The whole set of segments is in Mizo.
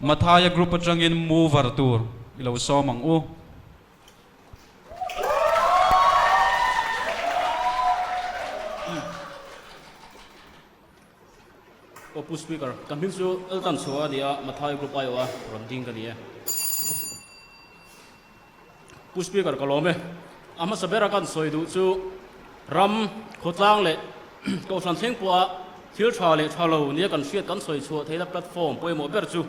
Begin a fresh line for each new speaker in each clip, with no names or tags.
Mathaia group atangin mover tur i lo sawm ang u.
Aw Pu Speaker, ka hming chu Elton Chhuah a ni a, Mathai Group aiawh a rawn ding ka ni e. Pu Speaker ka lawm e. A hmasa bera kan sawi duh chu ram, khawtlang leh kohhran thleng pawha thil tha leh tha lo nia kan hriat kan sawi chhuah theihna platform pawimawh ber chu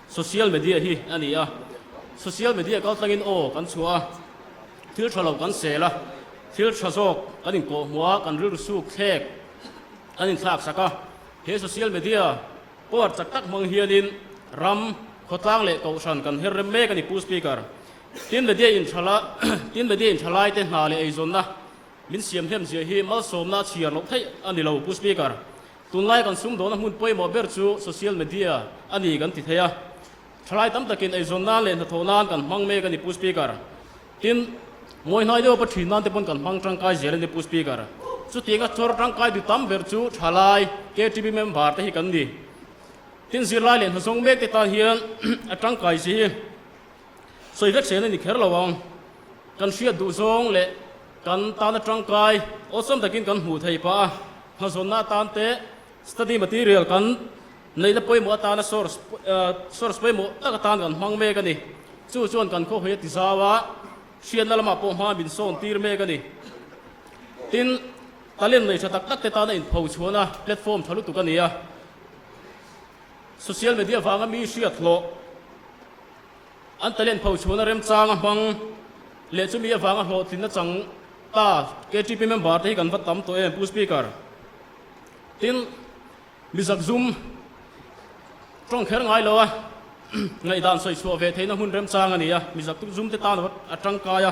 social media hi a ni a. Social media kaltlangin aw kan chhuah a, thil tha lo kan sel a, thil tha zawk kan inkawhhmuh a, kan rilru suk thlek An inthlak sak a, he social media power chak tak hmang hianin ram, khawtlang leh kohhran kan her rem mek a ni Pu Speaker. Tin media inthala tin media inthalai te hna leh eizawnna min siam hnem zia hi malsawmna a chhiar loh theih a ni lo Pu Speaker. Tunlai kan sumdawna hmun pawimawh ber chu social media a ni kan ti thei a. Thalai tam takin eizawn nan leh hnathawh nan kan hmang mek a ni Pu Speaker. Tin, ngawi hnai deuh a pathin nan te pawn kan hmang tangkai zel a ni Pu Speaker. Chutianga chawr tangkai du tam ber chu thalai KTB member te hi kan ni. Tin, zirlai leh hnazawng mek te tan hian a tangkai chi hi sawi vek sen a ni kher lo ang. Kan hriat duh zawng leh kan tana tangkai awlsam takin kan hmuh thei pah a, hnazawnna atan te study material kan Neihna pawimawh atana source source pawimawh tak atan kan hmang mek a ni. Chu chuan kan khawhawi a ti zau a, hriatna lamah pawh hma min sawn tir mek a ni. Tin, talent nei tha tak tak te tana inpho chhuahna platform tha lutuk a ni a. Social media vanga mi hriat hlawh an talent pho chhuahna remchang a hmang leh chumi avanga hlawhtlinna chang ta KTP member te hi kan va tam tawh em Pu Speaker. Tin, Mizak zum tawng kher ngai lo a, ngaihdan sawi chhuah ve theihna hmun remchang a ni a, mizak zum te tan a tangkai a,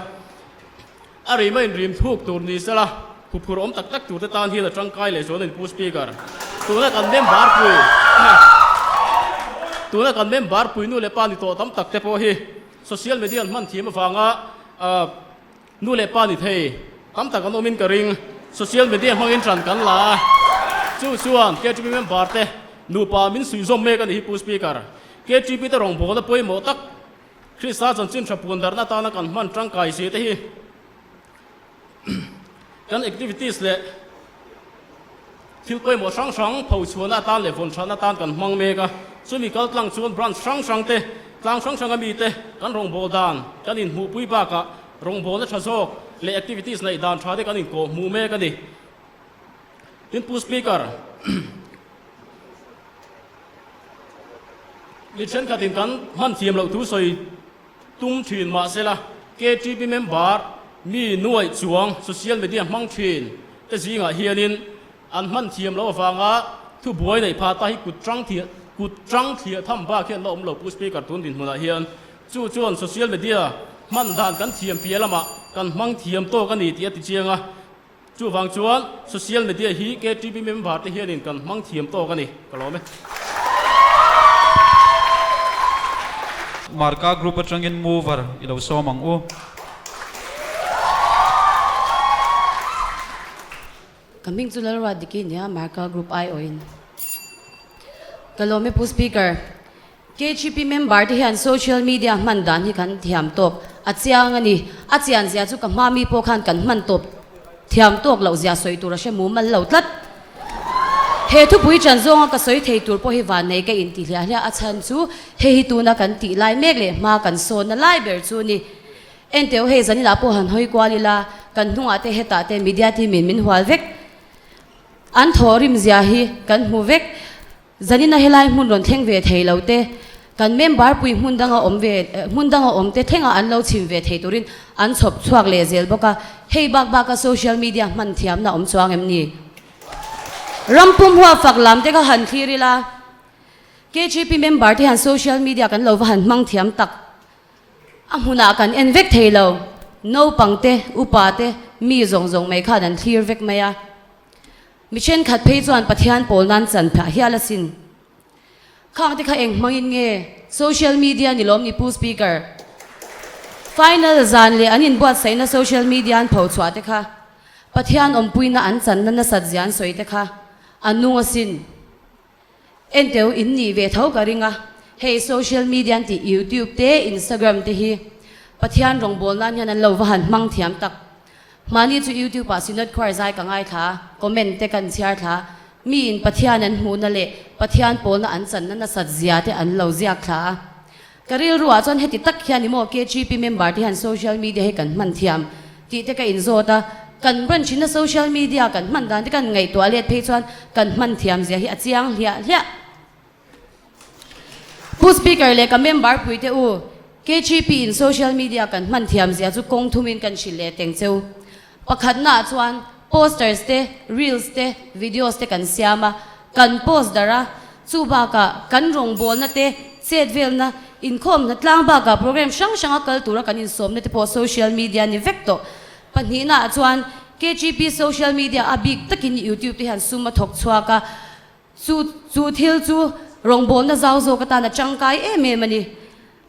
a rim a inrim thuk tur ni sela, huphur awm tak tak tur te tan hian a tangkai leh zual a ni Pu Speaker. Tuna kan member pui tuna kan member pui nu leh pa ni tawh tam tak te pawh hi social media an hman thiam avanga Nu leh pa ni thei tam tak an awmin ka ring. Social media hmangin ṭan kan la a, chu chuan KTP member te nupa min suihzawm mek a ni hi Pu Speaker. KTP te rawngbawlna pawimawh tak Krista chanchin ṭha puandarhna atana kan hman ṭangkai zia te hi kan activities leh thil pawimawh hrang hrang phochhuahna atan leh vawnṭhatna atan kan hmang mek a. Chumi kaltlang chuan branch hrang hrang te, tlang hrang hranga mite kan rawngbâwl dan kan inhmuhpui bakah rawngbâwlna ṭha zawk leh activities neih dan ṭha te kan inkawhhmuh mek a ni. Tin, Pu Speaker, mi ṭhenkhatin kan hman thiam loh thu sawi tum ṭhin mahsela KTP member mi nuaih chuang social media hmang ṭhin te zingah hianin an hman thiam loh avanga thubuai neih phah ta hi kut ṭang thiah kut ṭang thliah tham bak hian la awm lo Pu Speaker tun dinhmunah hian chu chuan social media hman dan kan thiam piah lamah kan hmang thiam tawk a ni tih a ti chiang a, chuvang chuan social media hi KTP member te hianin kan hmang thiam tawk a ni ka lawm e.
Marka group atangin mover i lo sawm ang u.
Ka hming chu Lalruat Diki nia Marka Group aiawhin ka lawm e Pu Speaker. KHP member te hian social media hman dan hi kan thiam tawk a chiang a ni. A chian zia chu ka hma mi pawh khan kan hman tawp thiam tawk loh zia sawi tur a hre mumal lo tlat. He thupui ṭan zawnga ka sawi thei tur pawh hi vannei ka inti hliah hliah a chhan chu hei hi tuna kan tih lai mek leh hma kan sawnna lai ber chu a ni. Enteu hei zaninah pawh han hawi kual ila, kan hnungah te hetah te media team in min hual vek. An thawhrim zia hi kan hmu vek. Zanina helai hmun rawn thleng ve thei lo te, kan member pui hmun danga awm ve hmun danga awm te thlengah an lo chhim ve thei turin an chhawp chhuak leh zel bawk a. Hei bak baka social media hman thiamna awm chuang em ni? Rampum huafak lam te kha han thlir ila, KGP member te hian social media kan lo va han hmang thiam tak. A hmunah kan en vek thei lo. Naupang te, upa te, mi zawng zawng mai khan an thlir vek mai a. Mi thenkhat phei chuan Pathian pawl nan chan phah hial asin. Khang te kha eng hmangin nge social media ni lawm ni Pu Speaker? Final zan leh an inbuatsaihna social media an pho chhuah te kha Pathian awmpuina an channa nasat zia an sawi te kha a nung asin. Enteu in nih ve tho ka ring a. Hei social media an tih YouTube te Instagram te hi Pathian rawngbâwl nân hian an lo va han hmang thiam tak. Mahni chu YouTube ah Synod Choir zai ka ngaithla a, comment te kan chhiar thla a, miin Pathian an hmuhna leh Pathian pawlna an channa nasat zia te an lo ziak thla a. Ka rilru ah chuan heti tak hian emaw KGP member te hian social media hi kan hman thiam tih te ka inzawt a, kan branch ina social media kan hman dan te kan ngaihtuah let phei chuan kan hman thiam zia hi a chiang hliah hliah. Pu Speaker leh ka member pui te u, KGP in social media kan hman thiam zia chu kawng thumin kan hrilh leh teng cheu. Pakhatna ah chuan posters te, reels te, videos te kan siam a, kan post darh a, chu bakah kan rawngbawlna te, chet velna, inkhawmna tlang bakah program hrang hranga kal tura kan insawmna te pawh social media ni vek tawh. Pahnihna ah chuan KGP social media a bik takin YouTube te hian sum a thawk chhuak a, Chu chu thil chu rawngbawlna zau zawk atan a tangkai em em a ni.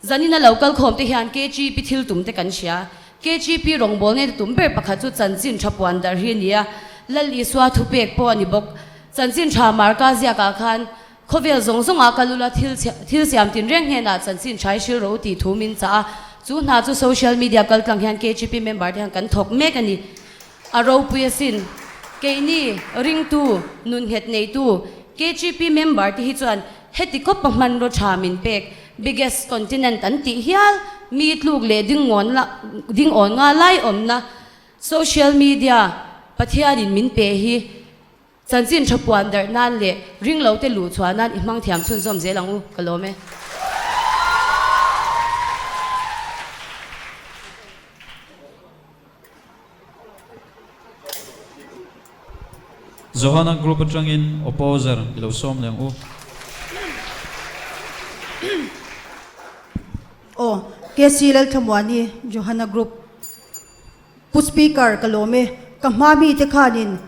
Zanina lo kal khawm te hian KGP thil tum te kan hria. KGP rawngbawlna te tum ber pakhat chu chanchin tha puan darh hi a ni a, Lal Isua thupek pawh a ni bawk. Chanchin tha Marka ziakah khan khawvel zawng zawngah kal ula thil thil siam tinreng hnenah chanchin tha i hril rawh u tih thu min chah a, chu hna chu social media kaltlang hian KGP member te hian kan thawk mek a ni. A ropui asin. Keini, ringtu, nun nghet neitu, KGP member te hi chuan heti kawpa hmanraw tha min pek, biggest continent an tih hial, mi tluk leh dingawn la dingawn nga lai awmna social media Pathianin min pe hi chanchin tha puan darh nan leh ringlo te luh chhuah nan i hmang thiam chhunzawm zel ang u, ka lawm e.
Johana group atangin opposer i lo sawm leh ang u.
Aw, KC Lalthlamuani, Johana group. Pu Speaker, ka lawm e. Ka hma mite khanin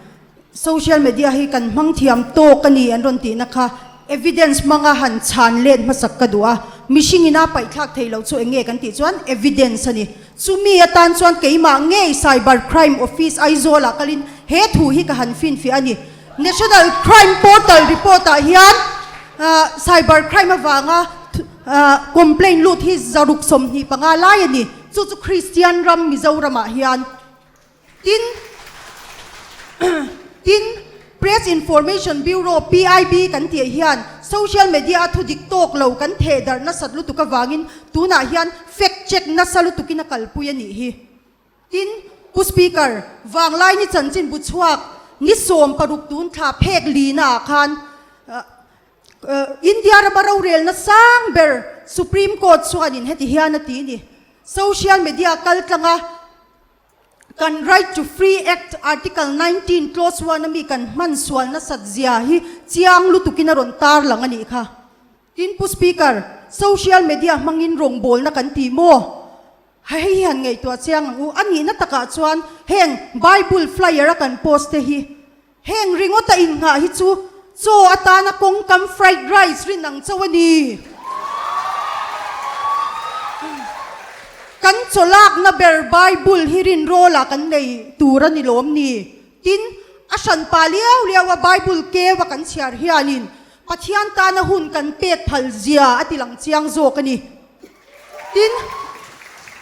social media hi kan hmang thiam tawk a ni an rawn tihna kha evidence hmanga han chhan let hmasak ka duh a. Mihring ina paihthlak thei loh chu eng nge kan tih chuan evidence a ni. Chumi atan chuan keimah ngei Cyber Crime Office Aizawl ah kalin he thu hi ka han finfiah a ni. National Crime Portal report ah hian Cyber Crime avanga complaint lut hi 625 lai a ni. Chu chu Kristian ram Mizoram ah hian Tin, tin, Press Information Bureau, PIB, kan tih hian social media a thudik tawk lo kan theh darh nasat lutuk avangin tunah hian fact check nasa lutukin a kalpui a nih hi. Tin, Pu Speaker, Vanglai ni chanchin bu chhuak ni 16 tun thla phek lina ah khan India rama rorelna sang ber Supreme Court chuanin heti hian a ti ni. Social media kaltlanga Kan Right to Free Act Article 19 Clause 1 a mi kan hman sual nasat zia hi chiang lutukin a rawn tar lang a nih kha. Tin Pu Speaker, social media hmangin rawngbawlna kan ti maw? Hei hi han ngaihtuah chiang ang u. A nihna takah chuan heng Bible flyer a kan post te hi heng ringawta innghah hi chu chaw atana kawngkam fried rice rin ang chauh a ni. Kan chaw lakna ber Bible hi rin rawlah kan nei tur a ni lawm ni? Tin, a hranpa liau liau a Bible keu a kan chhiar hianin Pathian tana hun kan pek phal zia a ti lang chiang zawk a ni. Tin,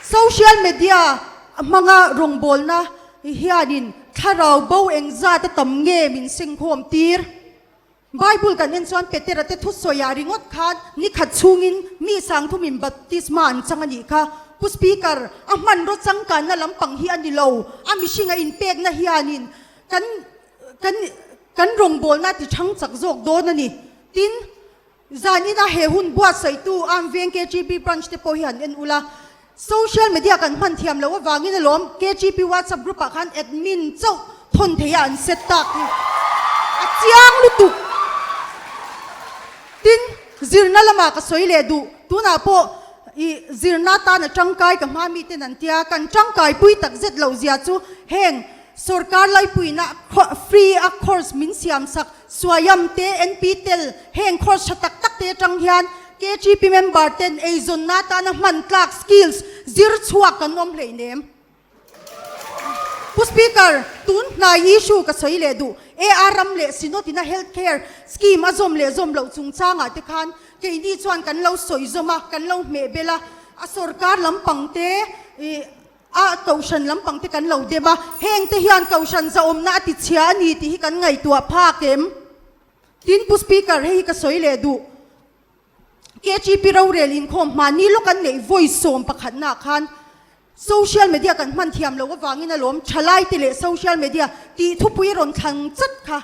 social media hmanga rawngbawlna hianin thlarau bo engzat a tam nge min sengkhawm tir? Bible kan en chuan Petera te thusawi ah ringawt khan ni khat chhungin mi sangthumin baptisma an chang a nih kha. Pu Speaker, a hmanraw changkanna lampang hi a ni lo, a mihring a inpekna hianin kan kan kan rawngbawlna a ti thang chak zawk dawn a ni. Tin, zan ina he hun buatsaihtu Armveng KGB branch te pawh hi han en ula, social media kan hman thiam loh avangin alawm KGP WhatsApp group ah khan admin chauh thawn theih a an set tak hi a chiang lutuk. Tin, zirna lamah ka sawi leh duh, tunah pawh i zirna tan a tangkai ka hma miten an tia, kan tangkai pui tak zet loh zia chu heng sorkar laipuina free a course min siam sak Swayam te, NPTEL, heng course tha tak tak te atang hian KGP member ten eizawnna atana hman tlak skills zir chhuak kan awm hleinem. Pu Speaker, tun hnai issue ka sawi leh duh. AR ram leh Synod ina health care scheme a zawm leh zawm loh chungchangah te khan. Keini chuan kan lo sawi zawm a, kan lo hmeh bel a, a sorkar lampang te ih a kohhran lampang te kan lo dem a, heng te hian kohhran zahawmna a ti chhia a ni tih hi kan ngaihtuah phak em? Tin Pu Speaker hei hi ka sawi leh duh. KGP rorel inkhawm hmahni lawk an neih vawi 11 ah khan social media kan hman thiam loh avangin alawm thalai te leh social media tih thupui rawn thlang chat kha.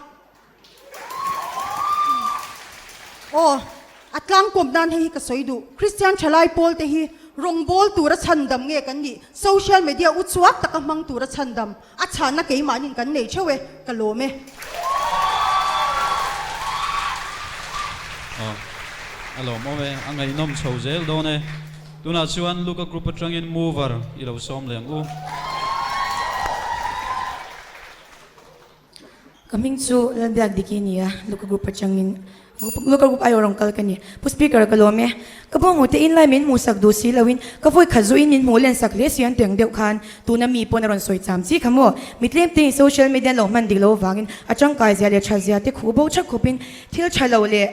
Aw, a tlangkawm nan hei hi ka sawi duh. Kristian thalai pawl te hi rawngbâwl tura chhandam nge kan nih? Social media uchuak taka hmang tura chhandam a chhanna keimahnin kan nei theuh e, ka lawm e.
Aw, a lawmawm e, a ngaihnawm chho zel dawn e. Tunah chuan Luka Group atangin mover i lo sawm leh ang u.
Ka hming chu Lalbiak Diki a ni a, Luka Group atangin Luka Group aiawh rawn kal ka ni. Pu Speaker ka lawm e. Ka bawng ute in lai min hmuhsak duh si loin ka vawi khat zuin min hmuh len sak hle si an teng deuh khan tuna mi pawn a rawn sawi cham chi kha maw. Mi tlem te in social media an lo hman dik lo avangin a tangkai zia leh tha zia te khuh bo thak khawpin thil tha lo leh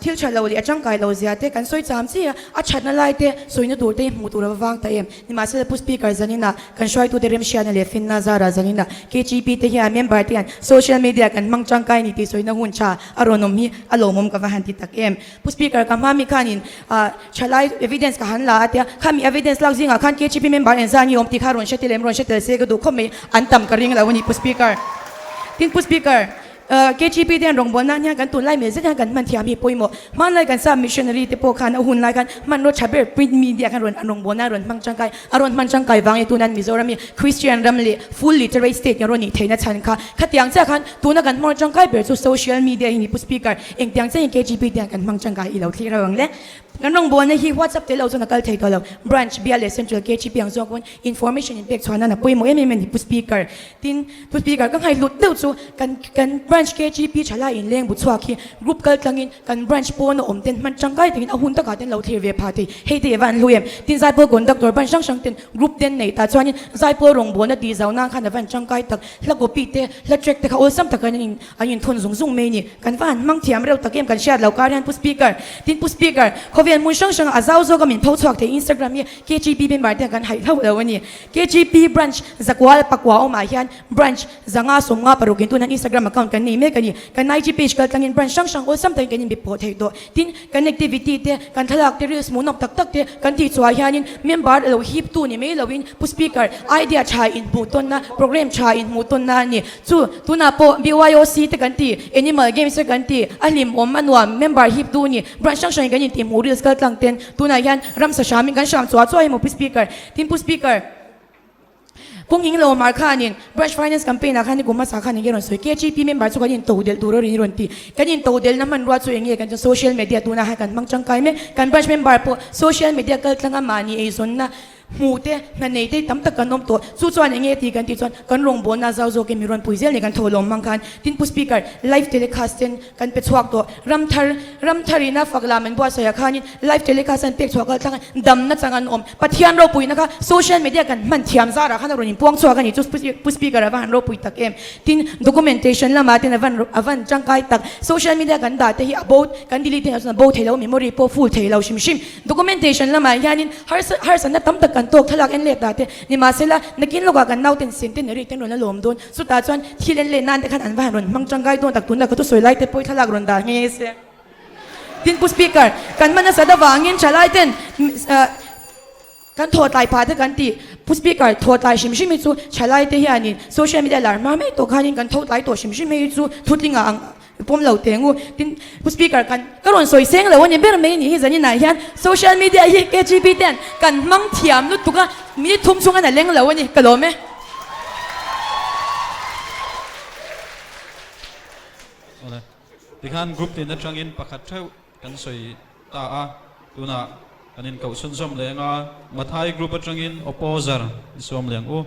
Thil tha lo leh a tangkai lo zia te kan sawi cham chi a, a thatna lai te sawina tur te hi hmuh tur a va vang ta em. Nimahsela Pu Speaker zaninah kan hruaitute remhriatna leh finna zarah zaninah KGP te hian member te hian social media kan hmang tangkai ni tih sawina hun tha a rawn awm hi a lawmawm ka va han ti tak em. Pu Speaker ka hma mi khanin thalai evidence ka han la a tia, khami evidence lak zingah khan KGP member engzah nge awm tih kha rawn hre tel em rawn hre tel se ka duh khawp mai, an tam ka ring lo a ni Pu Speaker. Tin Pu Speaker. KGP te an rawngbawlna ah hian kan tunlai mel zet hian kan hman thiam hi pawimawh. Hmanlai kan sap missionary te pawh khan a hun lai khan hmanraw tha ber print media khan rawn an rawngbawlna a rawn hmang tangkai a rawn hman tangkai vang e tuna Mizoram hi Christian ram leh full literate state kan rawn nih theihna chhan kha khatiang chiah khan tuna kan hmang tangkai ber chu social media hi ni Pu Speaker engtiang chiah in KGP te hian kan hmang tangkai i lo thlir ho ang le. Kan rawngbawlna hi WhatsApp tel lo chuan a kal thei tawh lo. Branch bial leh Central KGP ang zawk pawn Information in pek chhuah nan a pawimawh em em a ni Pu Speaker. Tin, Pu Speaker ka ngaihlut deuh chu kan kan branch KGP thalai inleng bu chhuak hi group kal tlangin kan branch pawn a awm ten hman tangkai takin a hun takah ten lo thlir ve phah thei. Hei te ava an hlu em? Tin, Zaipawl conductor branch hrang hrang ten group ten nei tah chuanin Zaipawl rawngbawlna tih zau nan khan ava an tangkai tak. Hla copy te, hla track te kha awlsam takin an in An inthun zung zung mai a ni. Kan va han hmang thiam reuh tak em kan hriat lo kar hian Pu Speaker. Tin Pu Speaker, khawvel hmun hrang hrangah a zau zawk a min pho chhuak thei Instagram hi KGP member te kan haih hlauh lo a ni. KGP branch zakual pakua awmah hian branch zanga 56 in tunan Instagram account kan nei mek a ni. Kan IG page kal tlangin branch hrang hrang awlsam takin kan inbe pawh thei tawh. Tin, kan activity te, kan thlalak te, reels hmuhnawk tak tak te kan tih chhuah hianin member lo hip tu ni mai loin Pu Speaker, idea tha inhmuh tawnna, program tha inhmuh tawnna a ni. Chu, tunah pawh BYOC te kan ti, Animal Games te kan ti, a hlimawm, a nuam, member hip tu ni, branch hrang hrangin kan intihhmuh reels kal tlang ten, tunah hian ramsa hramin kan hram chuah chuah emaw Pu Speaker, tin Pu Speaker, Pu Nghinglo Mar khanin Branch Finance Campaign ah khan nikum hmasa khan enge rawn sawi, KGP member chu kan into delh tur a rin rawn ti, kan into delhna hmanrua chu enge kan chuan social media tunah khan kan hmang tangkai mek, kan branch member pawh social media kal tlanga mahni eizawnna, Hmuh te, hna nei te tam tak kan awm tawh. Chu chuan eng nge ti kan tih chuan kan rawngbawlna zau zawkin mi rawn pui zel nei kan tho lawm hmang khan. Tin Pu Speaker, live telecast ten kan pe chhuak tawh. Ram thar, ram thar ina fak lam an buatsaih ah khanin live telecast an pek chhuah kal tlang a damna chang an awm. Pathian ropuina kha social media kan hman thiam zarah khan a rawn inpuang chhuak a ni chu Pu Speaker a va han ropui tak em. Tin documentation lamah ten a van a van tangkai tak. Social media kan dah te hi a bo kan delete theih loh chuan a bo thei lo memory pawh full thei lo hrim hrim. Documentation lamah hianin harsa harsatna tam tak kan tawk thlalak en let ta te nimahsela nakin lawkah kan nauten centenary ten rawn la lawm dawn. Chutah chuan thil en let nan te khan an va han rawn hmang tangkai dawn tak tunah ka thusawi lai te pawh hi thlalak rawn dah nghe nghe se. Tin Pu Speaker, kan hman nasat avangin thalai ten kan thaw tlai phah te kan ti. Pu Speaker, thaw tlai hrim hrim hi chu thalai te hianin social media lar hma mai tawh khanin kan tho tlai tawh hrim hrim hei chu thutlingah ang Pawm lo teh ngu. Tin, Pu Speaker, kan ka rawn sawi seng lo a ni ber mai ni hi zaninah hian social media hi KGP ten kan hmang thiam lutuk a, minute thum chhung an a leng lo a ni, ka lawm e.
Awle, tikhan group tin atangin pakhat theuh kan sawi ta a, tunah kan inkoh chhunzawm leh anga Mathai group atangin opposer i sawm leh ang u.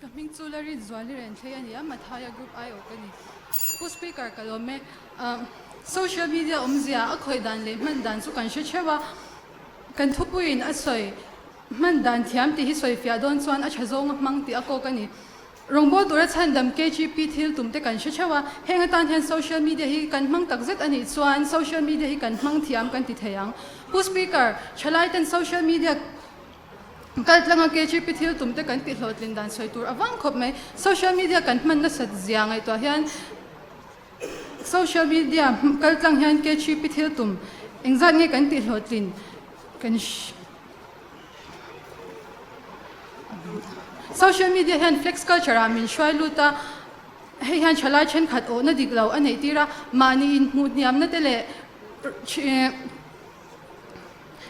Ka hming chu la rin zual hi ren thlei a ni a, Mathaya Group aiawh ka ni. Pu Speaker ka lawm e. Social media awmzia a khawih dan leh hman dan chu kan hre theuh a, kan thupuiin a sawi hman dan thiam tih hi sawi fiah dawn chuan a tha zawnga hmang tih a kawk a ni. Rawngbâwl tura chhandam KGP thil tum te kan hre theuh a, heng atan hian social media hi kan hmang tak zet a nih chuan social media hi kan hmang thiam kan ti thei ang. Pu Speaker, thalai ten social media kal tlanga KGP thil tum te kan tihhlawhtlin dan sawi tur a vang khawp mai. Social media kan hman nasat zia ngaihtuah hian social media kal tlang hian KGP thil tum engzat nge kan tihhlawhtlin kan Social media hian flex culture ah min hruai lut a, hei hian thalai thenkhat awhna dik lo a neih tir a, mahni inhmuh hniamna te leh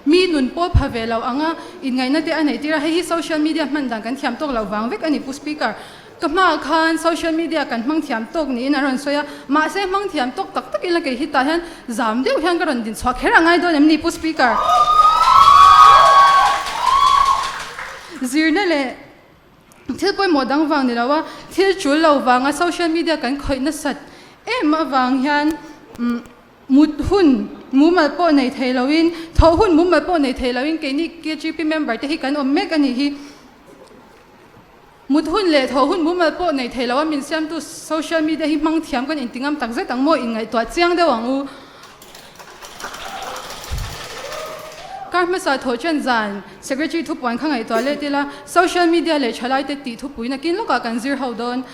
mi nun pawl pha ve lo anga inngaihna te a neih tir a, hei hi social media hman dan kan thiam tawk loh vang vek a ni Pu Speaker. Ka hmaah khan social media kan hmang thiam tawk niin a rawn sawi a, mahse hmang thiam tawk tak tak ila kei hi tah hian zam deuh hian ka rawn din chhuah kher a ngai dawn em ni Pu Speaker? Zirna leh thil pawimawh dang vang ni lo a, thil tul lo vanga social media kan khawih nasat em avang hian mut hun mumal pawh nei thei loin, thawh hun mumal pawh nei thei loin keini KGP member te hi kan awm mek a nih hi. Mut hun leh tho hun mumal pawh nei thei lo a min siamtu social media hi hmang thiam kan inti ngam tak zet ang maw inngaihtuah chiang deuh ang u. Kar hmasa thawh chen zan Secretary thupuan kha ngaihtuah let ila social media leh thalai te tih thupui nakin lawkah kan zir ho dawn.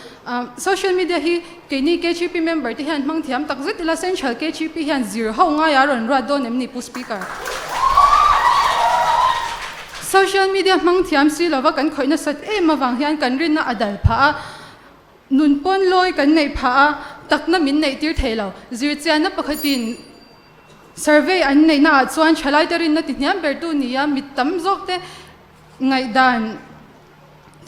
Social media hi keini KGP member te hian hmang thiam tak zet ila Central KGP hian zir ho ngaia rawn ruat dawn em ni Pu Speaker? Social media hmang thiam si lova kan khawih nasat em avang hian kan rinna a dal phah a, nun pawn lawi kan neih phah a, takna min neih tir thei lo. Zirchianna pakhatin survey an neihna ah chuan thalaite rinna ti hniam bertu nia mit tam zawk te ngaihdan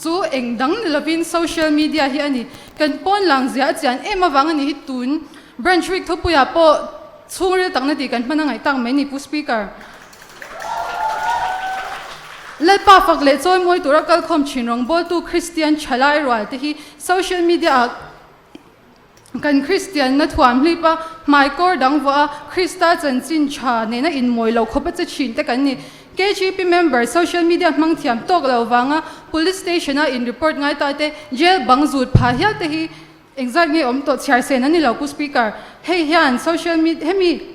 chu eng dang ni lovin social media hi a ni. Kan pawn lang zia a chian em avang a ni hi tun branch week thupuiah pawh chhungril takna tih kan hman a ngaih tak mai ni Pu Speaker. Lalpa fak leh chawimawi tura kalkhawm thin rawngbawltu Kristian thalai rual te hi social media ah Kan Kristianna thuam hlip a, hmaikawr dang vuah a, Krista chanchin tha nena inmawi lo khawp a che thin te kan ni. KGP member social media hmang thiam tawk lo vanga police station a in report ngai ta te, jail bang zut phah hial te hi engzat nge awm tawh chhiar sen a ni lo Pu Speaker. Hei hian social media hemi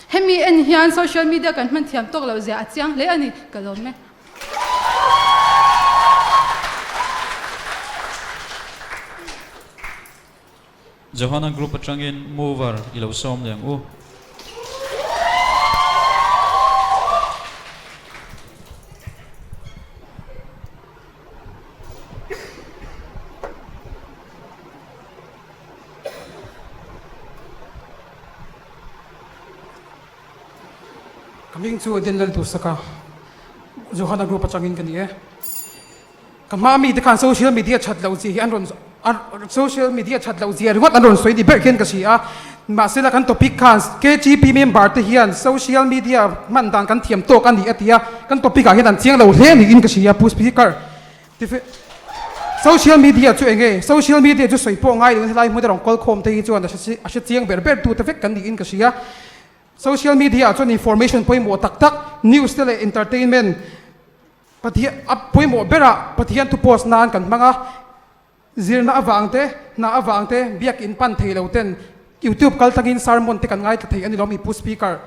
hemi en hian social media kan hman thiam tawk lo zia a chiang hle a ni ka lawm e.
Johana group atangin mover i lo sawm leh ang u.
Ka hming chu Eden Lalduhsaka, Johana group atangin ka ni e. Ka hma mite khan social media that loh zia hi an rawn social media that loh zia ringawt an rawn sawi ni ber khian ka hria a. Mahsela kan topic khan KGP member te hian social media hman dan kan thiam tawk a ni a ti a, kan topic ah hian an chiang lo hle niin ka hria Pu Speaker. Social media chu eng nge? Social media chu sawi pawh ngai loin helai hmun te rawn kawl khawm te hi chuan a hre chiang ber ber tu te vek kan niin ka hria. Social media ah chuan information pawimawh tak tak, news te leh entertainment Pathian a pawimawh berah Pathian thu post nan kan hmang a, zirna avang te, hna avang te, biakin pan thei lo ten YouTube kal tlangin sermon te kan ngaithla thei a ni lawm i Pu Speaker.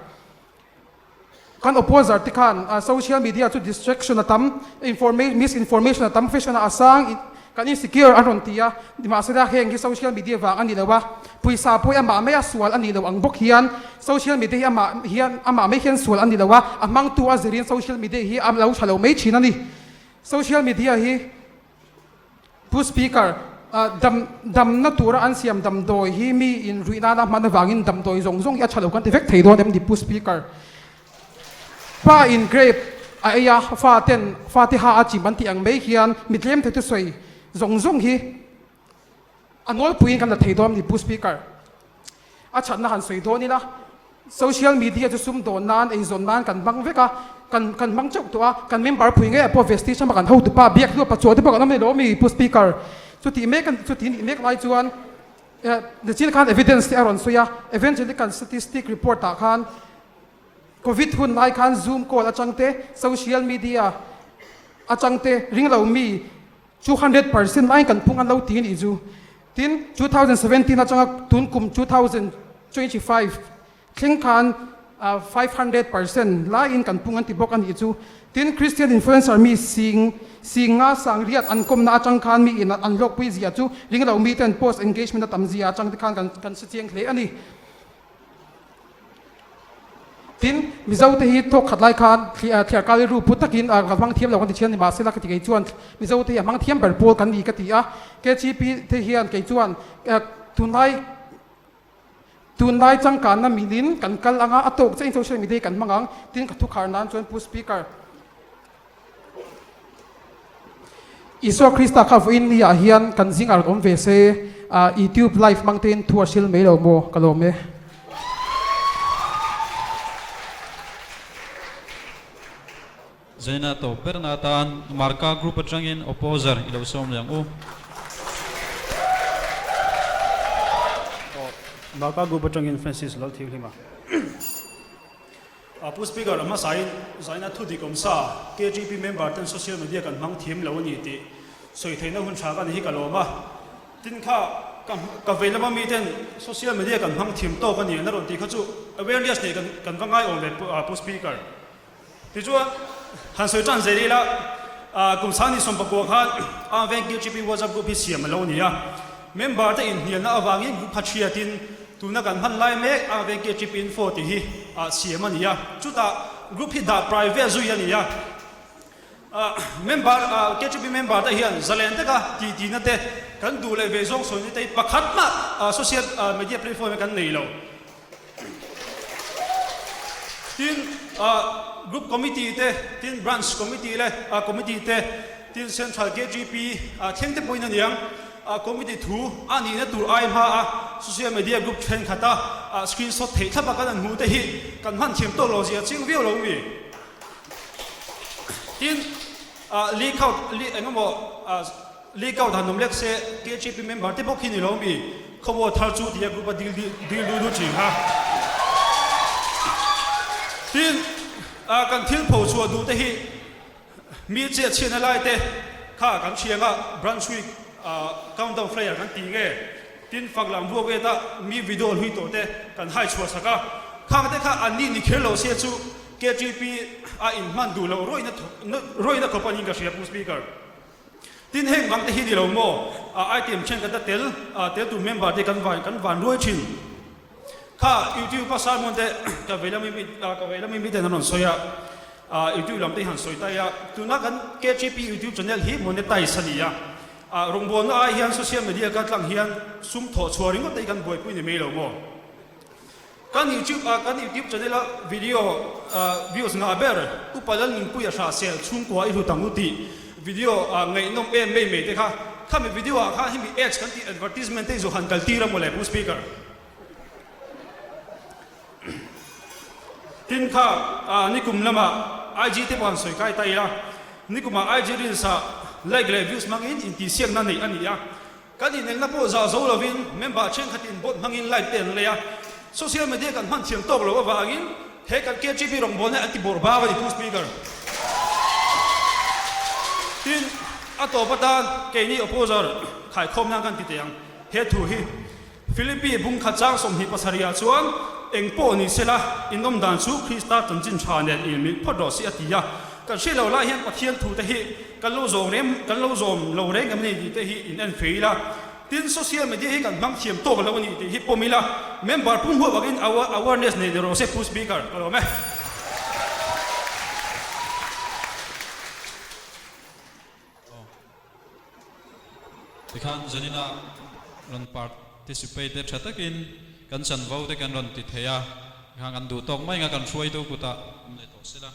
Kan opposer te khan social media chu distraction a tam, misinformation a tam, fashion a sang, Kan insecure an rawn ti a, nimahsela heng hi social media vang a ni lo a, pawisa pawh hi amah maia sual a nih loh ang bawk hian social media hi amah hian amah mai hian sual a ni lo a, a hmangtu a zirin social media hi a lo tha lo mai thin a ni. Social media hi Pu Speaker, dam damna tura an siam damdawi hi mi inruih nana hman avangin damdawi zawng zawng hi a tha lo kan ti vek thei dawn em ni Pu Speaker? Pa in grape a ei a, fa ten fate ha a chim an tih ang mai hian mi tlem thei thusawi zawng zawng hi a nawlpuiin kan la thei dawn a ni Pu Speaker. A chhatna han sawi dawn ila, social media chu sum dawn nan, eizawn nan kan hmang vek a, kan kan hmang chauh tawh a, kan member pui ngei ah pawh vestige lama kan hotu pa biak hnu a pachuah te pawh kan awm a ni lo mi Pu Speaker. Chutih mek chutih nih mek lai chuan Nichin khan evidence te a rawn sawi a, evangelical statistic report ah khan Covid hun lai khan zoom call atang te, social media atang te ring lo mi. 200% laiin kan phung an lo ti a nih chu. Tin, 2017 atanga tun kum 2025 thleng khan 500% laiin kan phung an ti bawk a nih chu. Tin, Christian influencer mi sing sing nga sang riat an kawmna atang khan mi in an hlawkpui zia chu ring lo miten post engagement a tam zia atang te khan kan kan hre chiang hle a ni. Tin, Mizo te hi thawk khat lai khan thliar kal rilru pu takin ka hmang thiam lo kan ti thian ni mahsela ka ti kei chuan Mizo te hi a hmang thiam ber pawl kan ni ka ti a. KGP te hian kei chuan tunlai tunlai changkanna milin kan kal anga a tawk chiahin social media hi kan hmang ang. Tin, ka thukhar nan chuan Pu Speaker, Isua Krista kha vawiin ni ah hian kan zing ah rawn awm ve se, YouTube live hmang tein thu a hril mai lo maw ka lawm e.
Zaina tawp berna atan Marka group atangin opposer i lo sawm leh ang u.
Marka group atangin Francis Lalthianghlima. Pu Speaker, a hmasain zaina thu dik awm sa KGP member ten social media kan hmang thiam lo a ni tih sawi theihna hun tha ka ni hi ka lawm a. Tin kha ka ka vei lama mi ten social media kan hmang thiam tawk a ni an a rawn tih kha chu awareness neih kan kan va ngai awm ve Pu Speaker. Tichuan han sawi tan zel ila kum sangni sawmpakua khan Arm Veng KGP WhatsApp group hi siam a lo ni a. Member te inhnialna avangin group kha thiatin Tuna kan hman lai mek a veng KGP info tih hi siam a ni a, chutah group hi dah private zui a ni a. Member KGP member te hian zalen taka tih tihna te kan duh leh ve zawng sawina te hi pakhat mah social media platform hi kan nei lo. Tin, group committee te, tin branch committee leh committee te, tin central KGP thleng te pawhin a niang. Committee thu a nihna tur ai hma a social media group thenkhat a screenshot theih thlap a kan han hmuh te hi kan hman thiam tawk lo zia chiang viau lo mi. Tin, leak out eng emaw leak out han awm lek se KHP member te bawk hi ni lo mi khawmaw thar chu tia group a dil dil du du thin kha. Tin, kan thil pho chhuah duh te hi Mi chiah chhiatna lai te kha kan thiang a, Branch Week Countdown Flyer kan ti nge, tin fak lam vuak vet a mi video hlui tawh te kan hai chhuah sak a, khang te kha an ni ni kher lo se chu KTP a in hman duh loh rawihna rawihna khawp a niin ka hria Pu Speaker. Tin heng bang te hi ni lo maw, item thenkhat a tel tel tur member te kan kan van ruai thin. Kha YouTube a sermon te ka vei lami mi ka vei lami miten an rawn sawi a, YouTube lam te hi han sawi ta a, tuna kan KGP YouTube channel hi monetize a ni a, rawngbawlna ai hian social media ka tlang hian sum thawh chhuah ringawt te hi kan buaipui ni mai lo maw? Kan YouTube a kan YouTube channel a video views ngah ber Upa Lalnunpuia Hrahsel chhungkua i hlut ang u tih video ngaihnawm em mai mai te kha khami video ah khan hemi ads kan tih advertisement te hi zawh han kal tir a mawle Pu Speaker. Tin kha nikum lamah IG te pawh han sawi kai ta ila nikumah IG reels ah like leh views hmangin intihsiakna neih a ni a. Kan inelna pawh zah zo lovin member thenkhatin bot hmangin like te an lei a, social media kan hman thiam tawk loh avangin he kan KGB rawngbawlna hi an ti bawrh bak a ni Pu Speaker. Tin, a tawp atan keini opposer khaikhawm nan kan ti teh ang he thu hi. Philippi bungkhat chang 27 ah chuan eng pawh ni sela inawm dan chu Krista chanchin tha nen inmilh phawt rawh si a ti a. Kan hriat loh lai hian Pathian thu te hi kan lo zawng reng kan lo zawm lo reng em ni tih te hi in en fei ila. Tin, social media hi kan hmang thiam tawk lo a ni tih hi pawm ila. Member pum huap angin awareness nei ni rawh se Pu Speaker ka lawm e.
Tikhan Zanina rawn participate te tha takin kan chanvo te kan rawn ti thei a, tikhan kan duh tawk mai anga kan hruaitu kutah awm leh tawh sela.